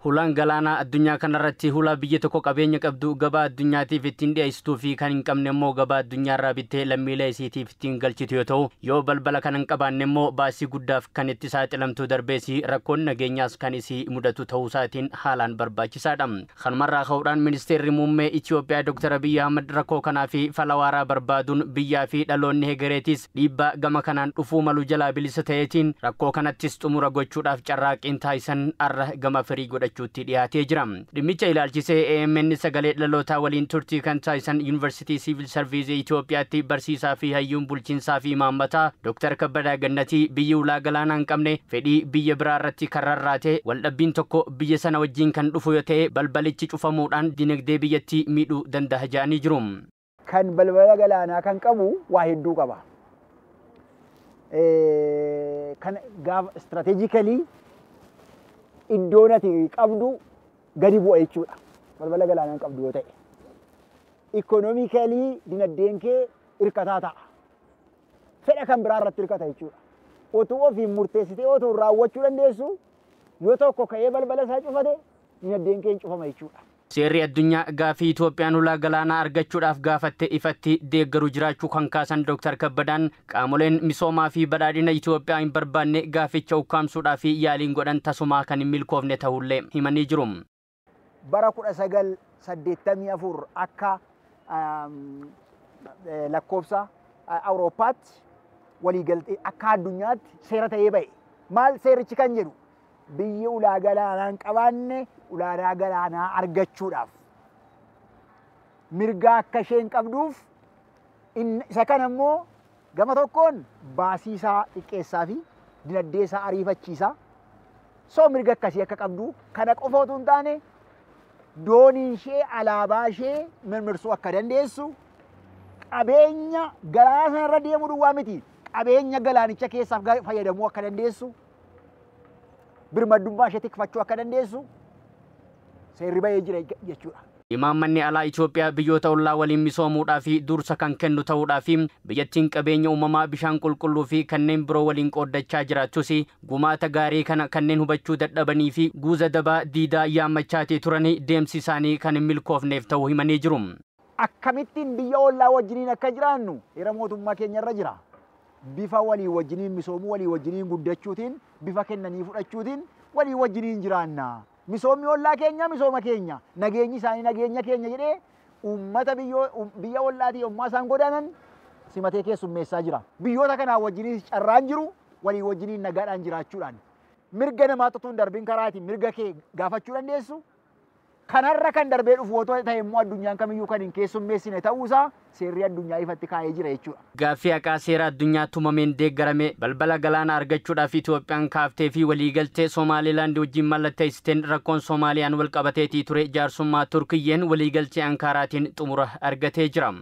Hulaan galaanaa addunyaa kanarratti hulaa biyya tokko qabeenya qabdu gabaa addunyaatiif ittiin dhiyeessituu fi kan hin qabne immoo gabaa addunyaarraa bittee lammiilee isiitiif ittiin galchitu yoo ta'u, yoo balbala kana hin qabaanne immoo baasii guddaaf kan itti saaxilamtu darbees rakkoon nageenyaas kan isii mudatu ta'uusaatiin haalaan barbaachisaadha. Kanumarraa ka'uudhaan Ministeerri Muummee Itiyoophiyaa Dr. Abiyyi Ahmad rakkoo kanaa fi fala waaraa barbaaduun biyyaa fi dhaloonni hegereetis dhiibbaa gama kanaan dhufuu malu jalaa bilisa ta'eetiin rakkoo kanattis xumura gochuudhaaf carraaqqiin taasisan arra gama firii godhachuutti dhiyaatee jira. Dhimmicha ilaalchisee AMN sagalee dhalootaa waliin turtii kan taasisan Yuunivarsiitii Siivil Sarviisii Itiyoophiyaatti barsiisaa fi hayyuun bulchiinsaa fi imaammataa Dr. Kabbadaa Gannatii biyyi ulaa galaanaa hin qabne fedhii biyya biraa irratti kan rarraate waldhabbiin tokko biyya sana wajjin kan dhufu yoo ta'e balbalichi cufamuudhaan dinagdee biyyattii miidhuu danda'a jedhanii jiru. Kan balbala galaanaa kan qabu waa hedduu qaba. Kan gaafa istirateejikalii iddoon ati qabdu gadi bu'a jechuudha. Balbala galaanaa hin qabdu yoo ta'e. Ikoonomikalii dinagdeen kee hirkataa ta'a. Fedha kan biraa irratti hirkata jechuudha. Otuu ofiin murteessitee otuu raawwachuu dandeessu yoo tokko ka'ee balbala isaa cufate dinagdeen kee hin cufama jechuudha. Seerri addunyaa gaafii Itoophiyaan hulaa galaanaa argachuudhaaf gaafatte ifatti deeggaru jiraachuu kan kaasan Dr. Kabbadaan qaamoleen misoomaa fi badhaadhina Itoophiyaa hin barbaanne gaaficha ukkaamsuudhaaf yaaliin godhan tasumaa kan hin milkoofne ta'ullee himanii jiru. Bara 1984 akka lakkoofsa Awurooppaatti waliigaltee akka addunyaatti seera ta'ee ba'e. Maal seerichi kan jedhu? Biyyi ulaa galaanaa hin qabaanne ulaa galaanaa argachuudhaaf mirga akka isheen qabduuf isa kana immoo gama tokkoon baasii isaa xiqqeessaa fi dinagdee isaa ariifachiisaa. Soo mirga akkasii akka qabdu kana qofa otoo hin taane doonii ishee alaabaa ishee mirmirsuu akka dandeessu qabeenya galaana sanarra deemuu duwwaa miti qabeenya galaanicha keessaaf fayyadamuu akka dandeessu birmadummaa ishee tikfachuu akka dandeessu seerri ba'ee jira jechuudha. Imaammanni alaa Itoophiyaa biyyoota ollaa waliin misoomuudhaa fi dursa kan kennu ta'uudhaa fi biyyattiin qabeenya uumamaa bishaan qulqulluu fi kanneen biroo waliin qooddachaa jiraattus gumaata gaarii kana kanneen hubachuu dadhabanii fi guuza dabaa diidaa yaammachaatii turanii deemsi isaanii kan hin milkoofneef ta'uu himanii jiru. Akkamittiin biyya ollaa wajjiniin akka jiraannu heera mootummaa keenyarra jira. Bifa walii wajjiniin misoomuu walii wajjiniin guddachuutiin bifa kennanii fudhachuutiin walii wajjiniin jiraanna. Misoomni ollaa keenya misooma keenya nageenyi isaanii nageenya keenya jedhee uummata biyya ollaatii yommuu isaan godaanan simatee keessummeessaa jira. Biyyoota kanaa wajjiniin carraan jiru walii wajjiniin nagaadhaan jiraachuudhaan mirga namaa utuu hin darbin karaatiin mirga kee gaafachuu dandeessu. Kanarra kan darbee dhufu otoo ta'e immoo addunyaan kamiyyuu kan hin keessummeessine ta'uusaa seerri addunyaa ifatti kaa'ee jira jechuudha. Gaaffii haqaa seera addunyaa tumameen deeggarame balbala galaanaa argachuudhaaf Itoophiyaan kaaftee fi waliigaltee Somaalilaand wajjin mallatteessiteen rakkoon Soomaaliyaan wal qabateetii ture jaarsummaa Turkiyyeen waliigaltee Ankaaraatiin xumura argatee jira.